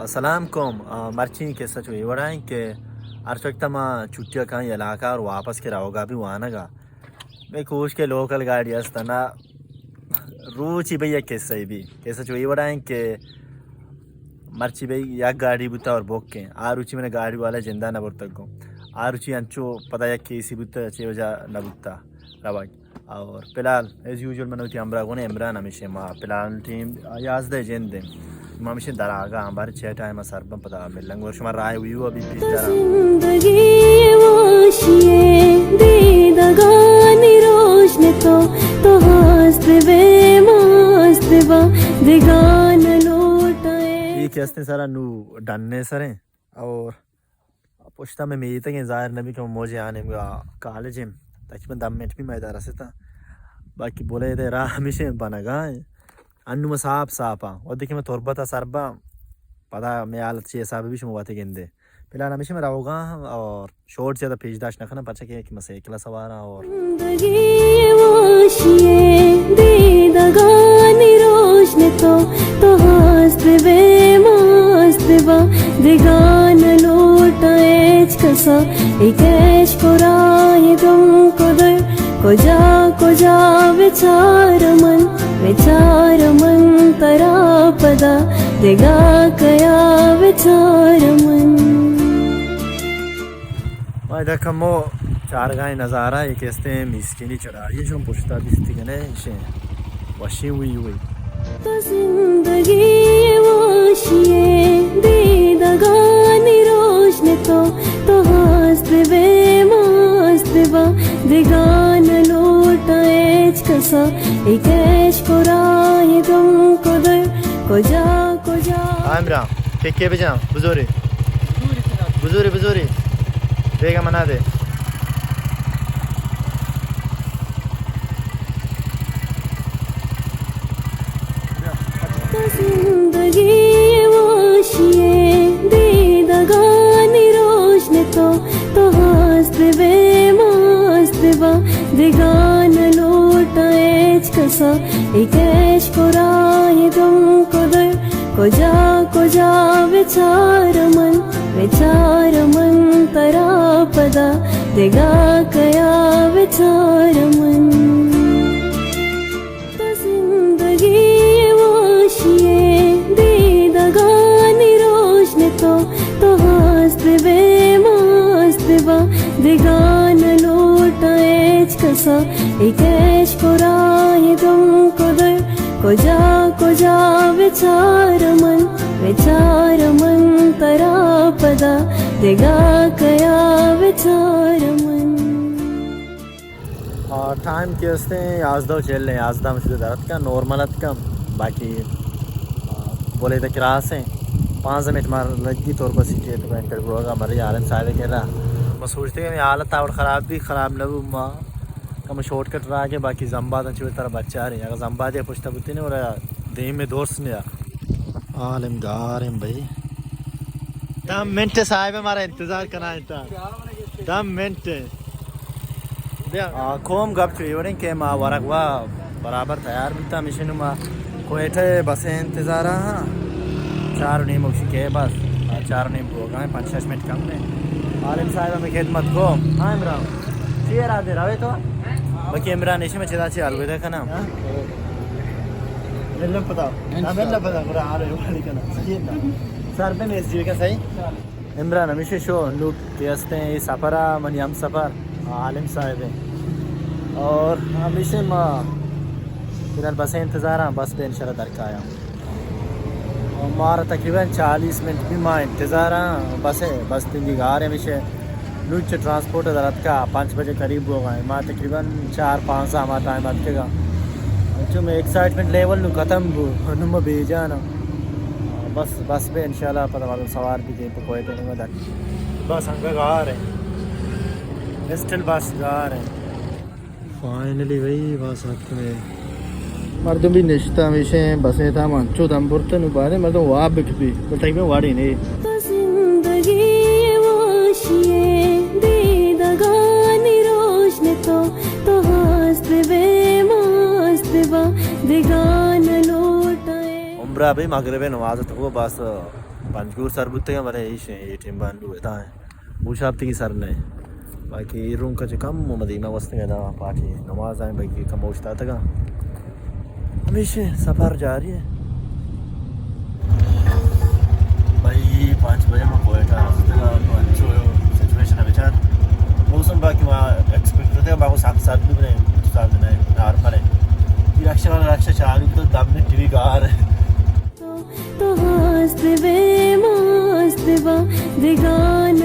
سلام قوم، آ، مرچی قصہ چو اے وڑا ایں کہ ہر وقت ما چھٹی ءَ کاں علاقہ اور واپس کہ روگا بھی وانگا۔ میں کوش کہ لوکل گاڑی است نا، روچی بھئی یک قصہ بھی۔ قصہ چو اے وڑا ایں کہ مرچی بھئی یک گاڑی بوتا اور بک ایں۔ آ روچی من گاڑی والا جندا نہ برتگ گوں۔ آ روچی انچو پدا یک کیسی بوتا، چے وجہ نہ بوتا روگ۔ اور فی الحال ایز یوزول من وتی ہمراہ گون عمران ہمیشہ ما فی الحال ٹیم یازدہ جند ایں۔ ما ہمیشہ دراگا ہم بر چہ ٹائم سر بن پدا ملنگ اور شما رائے ویو ابھی پیش دارا۔ زندگی واشی دیدگانی روشن تو، تو ہست بے مست با دگان لوٹائے۔ یہ کہ ہستیں سارا نو ڈنے سریں اور پشتا میں میتگیں، ظاہر نبی کہ موجے آنے گا کالج ایں، تقریباً دہ منٹ بھی میں ادھر رسیتا۔ باقی بولے دے راہ ہمیشہ بنگا ایں۔ انو میں صاف صاف آں۔ وقتی کہ میں تربت سر باں، پدا میں حالت چی حساب بھی شما وقتی گندے۔ فی الحال ہمیشہ میں روگا ہاں اور شارٹ زیادہ پیش داشت نہ کناں، پرچہ کہ، کہ میں سائیکل سوار ہاں اور زندگی واشی دیدگانی روشن تو، تو ہست بے مست با دگان لوٹائے۔ کسا اے کش کو راہ گم کو در، کجا کجا بچار من، بچار من ترا پدا، دگا کیا بچار من۔ ما ادا کمو چارگاہیں نظارہ ایک استے میسکینی چڑھائی چون پشتا دیستی کنے شے۔ وشی ہوئی ہوئی۔ تو زندگی واشی دیدگانی روشن تو، تو ہست بے مست با دگان لوٹائے۔ کسا اے کش کو راہ گم کو در، کجا کجا۔ ہاں عمران، کے کے بجان، بزوری۔ بزوری، بزوری۔ بیگا منا دے۔ تو زندگی واشی دیدگانی روشن تو، تو ہست بے مست با دگان لوٹائے۔ کسا اے کش کو راہ گم کو در، کجا کجا بچار من، بچار من ترا پدا، دگا کیا بچار من۔ تو زندگی واشی دیدگانی روشن تو، تو ہست بے مست با دگان لوٹائے۔ کسا اے کش کو راہ گم کو در، کجا کجا بچار من، بچار من ترا پدا، دگا کیا بچار من۔ آ، ٹائم کہ ہستیں یازدہ و چل ایں، یازدہ میں شدہ در اتکا، نارمل اتکا، باقی، آ، بولے تو کراس ایں، پانزدہ منٹ مار لگی تربت سٹی تو انٹر بروگا مری عالم صاحب کرا۔ میں سوچتے کہ حالت آوڑ خراب بھی خراب نہ ہو، ما کم شارٹ کٹ راہ کے باقی زمباد چوی طرح بچا رہے ہیں۔ اگر زمباد یا پشتا بوتے نے اور دیم میں دوست نے آ۔ عالم گار ہیں بھائی۔ دہ منٹ صاحب ہمارا انتظار کرنا ہے تا۔ دہ منٹ۔ بیا۔ آ، قوم گپ چو اے وڑیں کہ ما ورگ وا برابر تیار بیتا، ہمیشہ نو ما کوئٹہ بس انتظار ہاں۔ چار و نیم اوشی کے بس۔ آ، چار و نیم بوگا ہیں، پنچ شش منٹ کم نے۔ عالم صاحب ہمیں خدمت کو۔ ہاں عمران۔ چی ارادے روے تو؟ باقی عمران ایشی میں چدا چی الوداع کنا۔ ہاں؟ ملنا پتا۔ ہاں، ملنا پتا، برا حال ہے، والی کنا۔ سکین نا۔ سر پہ نیس جی کا صحیح؟ عمران ہمیشہ شو نوک کے ہستے ہیں، یہ سفر ہے، منی ہم سفر عالم صاحب ہیں۔ اور ہمیشہ ما فی الحال بس انتظار ہیں، بس پہ انشاءاللہ در کایا۔ اور مارا تقریباً چالیس منٹ بھی ما انتظار ہیں، بس ہے، بس تنگی گار ہے ہمیشہ۔ نوچ ٹرانسپورٹ در اتکا پانچ بجے قریب بوگا، ما تقریباً چار پانزدہ ہما ٹائم اتکگا۔ چو میں ایکسائٹمنٹ لیول نو ختم بو، نو ما بے جانا۔ بس، بس پہ انشاءاللہ پدا مردم سوار بھی دیں پہ کوئٹہ نو در۔ بس انگا گار ہے۔ اسٹل بس گار ہے۔ فائنلی بھائی، بس اتکے۔ مردم بھی نشتہ ہمیشہ ہیں، بس ہے تھا من چو دم برتا نو بارے مردم واب بکپی۔ بس تقریباً واڑی نہیں۔ تو زندگی واشی دیدگانی روشن تو، تو ہست بے مست با دگان لوٹائے۔ عمرہ بھی مغرب نماز تو بس پنجگور سر بوتگاں، بلے ایش ایں، اے ٹیم بانڈو ادا ایں۔ گوشاپتگی سر نہ ایں۔ باقی اے رونک چہ کم و مدینہ وستگاں، ادا پارٹی نماز ایں، باقی کم اوشتاتگاں۔ ہمیشہ سفر جاری ایں۔ بھائی، پانچ بجے ما کوئٹہ رستگاں، تو انچو سچویشن بچار۔ موسم باقی ما ایکسپیکٹ کرتے ہیں، باقی سخت سرد بھی نہیں، سرد نہیں، نارمل ایں۔ یہ رکشہ والا رکشہ چالو تو دم میں ٹی وی گار ایں۔ تو ہاست بے ماست با دگان